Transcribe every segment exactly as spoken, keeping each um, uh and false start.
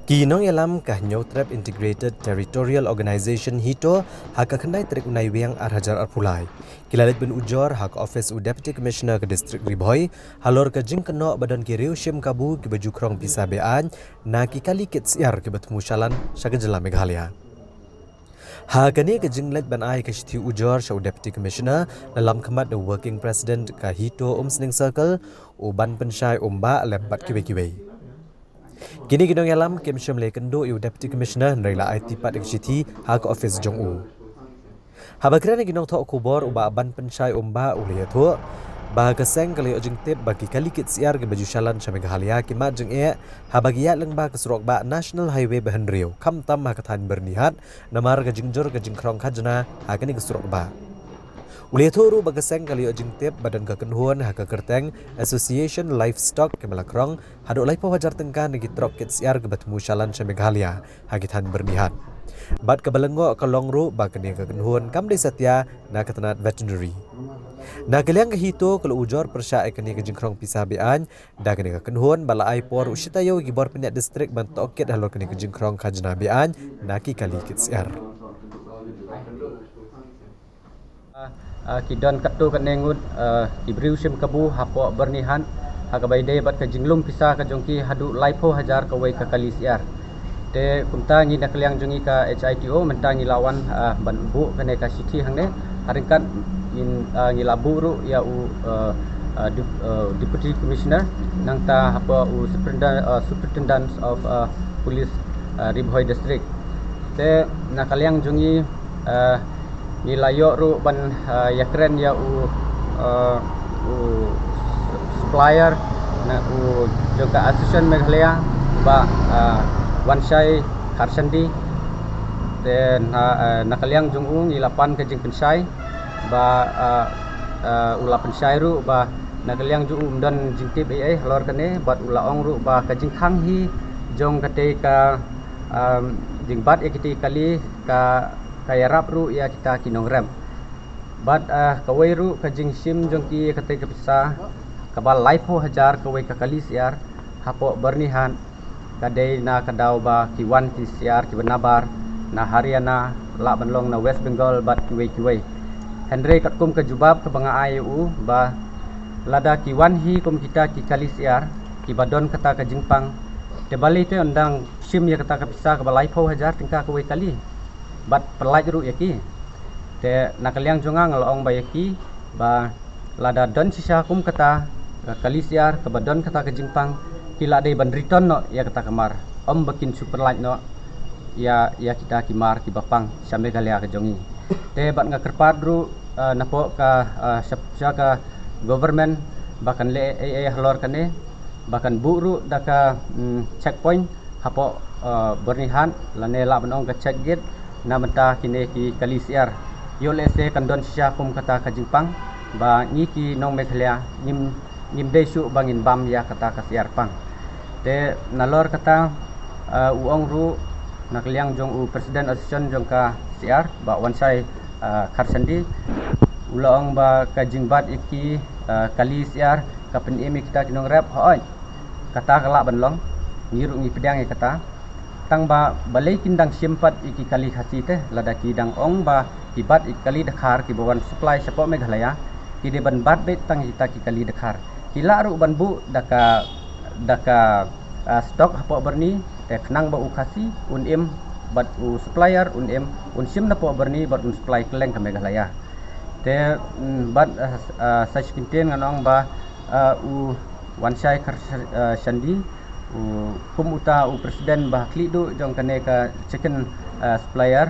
Ki nongïalam ka Hynñiewtrep Integrated Territorial Organization HITO ha ka khyndai tarik u Naiwieng ar hajar arphew lai ki la leit ban ujor ha ka office u Deputy Commissioner ka District Ri Bhoi halor ka jingkynnoh ba don ki riew shim kabu kiba ju khrong pisa be-aiñ na ki kali kit syiar kiba thmu shalan sha ka jylla Meghalaya. Ha kane ka jingleit ban ai ka shithi ujor sha u Deputy Commissioner, la lam khmat da u Working President ka HITO Umsning Circle, u Banpynshai Umbah lem bad kiwei kiwei. Kine ki nongïalam kim shym la ïakynduh ïa u Deputy Commissioner hynrei la aiti pat ïa ka shithi ha ka office jong u. Haba kren ïa ki nongthoh khubor, u Bah Banpynshai Umbah u la ïathuh ba ka seng ka la ïoh jingtip ba ki kali kit syiar kiba ju shalan sha Meghalaya ki mad jingeh haba ki ïaid lyngba ka surok bah National Highway ba hynriew, khamtam ha ka thaiñ Byrnihat, namar ka jingjur ka jingkhrong khajna ha kane ka surok bah. U la ïathuh ruh ba ka seng ka la ïoh jingtip ba don ka kynhun ha ka kyrteng Association Livestock kiba la khrong haduh laiphew hajar tyngka na ki trok kit syiar kiba thmu shalan sha Meghalaya ha ki thaiñ Byrnihat. Bad kaba lyngngoh ka long ruh ba kane ka kynhun kam dei satia na ka tnat veterinary. Na ka liang ka HITO ka la ujor pyrshah ïa kane ka jingkhrong pisa be-aiñ da kane ka kynhun bad la ai por ruh shi taïew ïa ki bor pynïaid district ban tohkit halor kane ka jingkhrong khajna be-aiñ na ki kali kit syiar. Ah, ah, ki don katto katne ngut, ah, ki briew shim kabu hapoh Byrnihat, ha kaba ïadei bad ka jinglum pisa ka jong ki haduh laiphew hajar kawei ka kali syiar. Te kumta ngi na ka liang jong ngi ka HITO mynta ngi la wan, ah, ban buh kane ka shithi hangne. Ha ryngkat ngin, ah, ngi la buh ruh ïa u, ah, ah, Dep-, ah, Deputy Commissioner, nangta hapoh u Superintendent, ah, Superintendent of, ah, Police, ah, Ri Bhoi District. Te na ka liang jong ngi, ah, ngi la ïoh ruh ban, ah, ïakren ïa u, ah, u supplier na u jong ka Association Meghalaya, Bah, ah, Wanshai Kharshandi. Te na, ah, na ka liang jong u ngi la pan ka jingpynshai ba, ah, ah, u la pynshai ruh ba na ka liang jong u ym don jingtip ei ei halor kane, bad u la ong ruh ba ka jingkhang hi jong katei ka, um, jingbat ïa kitei ki kali ka, ka ïarap ruh ïa kita ki nongrep. Bad, ah, kawei ruh ka jingshim jong ki ïa katei ka pisa kaba laiphew hajar kawei ka kali syiar hapoh Byrnihat, ka dei na ka daw ba ki wan ki syiar kiba nabar na Haryana, lah ban long na West Bengal bad kiwei kiwei. Hynrei katkum ka jubab kaba nga ai ïa u ba lada ki wan hi kum kita ki kali syiar kiba don kata ka jingpang, te balei te un dang shim ïa kata ka pisa kaba laiphew hajar tyngka kawei kali bad pyllait ruh ïa ki. Te na ka liang jong nga nga la ong ba ïa ki ba lada don shisha kum kata ka kali syiar kaba don kata ka jingpang, ki la dei ban return noh ïa kata ka mar, ym ba kin shu pyllait noh ïa, ïa kita ki mar kiba pang sha Meghalaya ka jong ngi. Te bad nga kyrpad ruh, ah, napoh ka, ah, sha, sha ka government ba kan leh ei ei halor kane, ba kan buh ruh da ka, mm, checkpoint hapoh, ah, Byrnihat lane lah ban ong ka check gate na bynta kine ki kali syiar. Ïoh lehse kan don shisha kum kata ka jingpang ba ngi ki nong Meghalaya ngim, ngim dei shuh ba ngin bam ïa kata ka syiar pang. Te nalor kata, ah, u ong ruh na ka liang jong u President Association jong ka syiar, Bah Wanshai, ah, Kharshandi, u la ong ba ka jingbat ïa ki, ah, kali syiar ka pynim ïa kita ki nongrep, hooid. Kata ka lah ban long, ngi ruh ngi pdiang ïa kata. Tang ba balei kin dang shim pat ïa ki kali Khasi te, lada ki dang ong ba ki bat ïa ki kali dkhar kiba wan supply shapoh Meghalaya, ki dei ban bat beit tang ïa kita ki kali dkhar. Ki lah ruh ban buh da ka, da ka, ah, stock hapoh Byrni, te khnang ba u Khasi un im bad u supplier un im, un shim napoh Byrni bad un supply kylleng ka Meghalaya. Te, mm, bad, ah, ah, sa shi kyntien ngan ong ba, ah, u Wanshai Khar, ah, Shandi, u kum uta u president ba khlieh duh jong kane ka chicken, ah, supplier,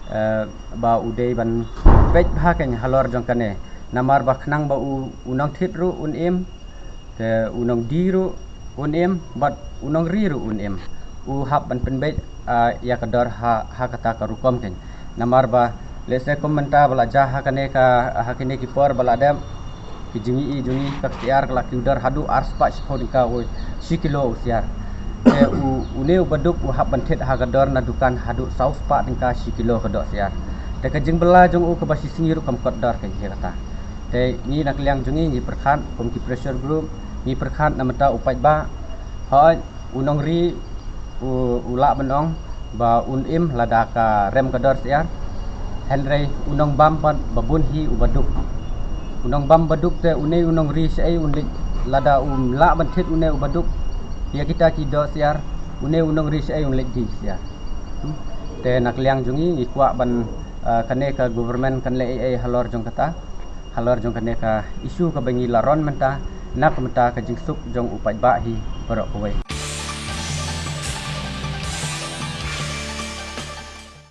ah, ba u dei ban peit bha kein halor jong kane. Namar ba khnang ba u, u nongthied ruh un im, te u nongdie ruh un im, bad u nongri ruh un im. U hap ban pynbeit, ah, ïa ka dor ha, ha kata ka rukom kein. Namar ba lehse kum mynta ba la jia ha kane ka, ha kine ki por ba la dep, ki jingïohi jong ngi ka syiar ka la kiew dor haduh arspah shiphew tyngka u shi kilo u syiar. Te u, une u baduk u hap ban thied ha ka dor na dukan haduh saw spah tyngka shi kilo ka doh syiar. Te ka jingbylla jong u kaba shi sngi ruh kam kot dor kein ïa kata. Te ngi na ka liang jong ngi ngi pyrkhat kum ki pressure group, ngi pyrkhat na bynta u paidbah. Hooid, u nongri U, u lah ban ong ba un im lada ka rem ka dor syiar. Hynrei u nongbam pat ba bun hi uba duk. U nongbam ba duk te une u nongri shaei un leit, lada um lah ban thied une uba duk ïa kita ki doh syiar, une u nongri shaei un leit die syiar. Hmm? Te na ka liang jong ngi ngi kwah ban, ah, kane ka government kan leh ei ei halor jong kata, halor jong kane ka issue kaba ngi la run mynta, na ka bynta ka jingsuk jong u paidbah hi baroh kawei.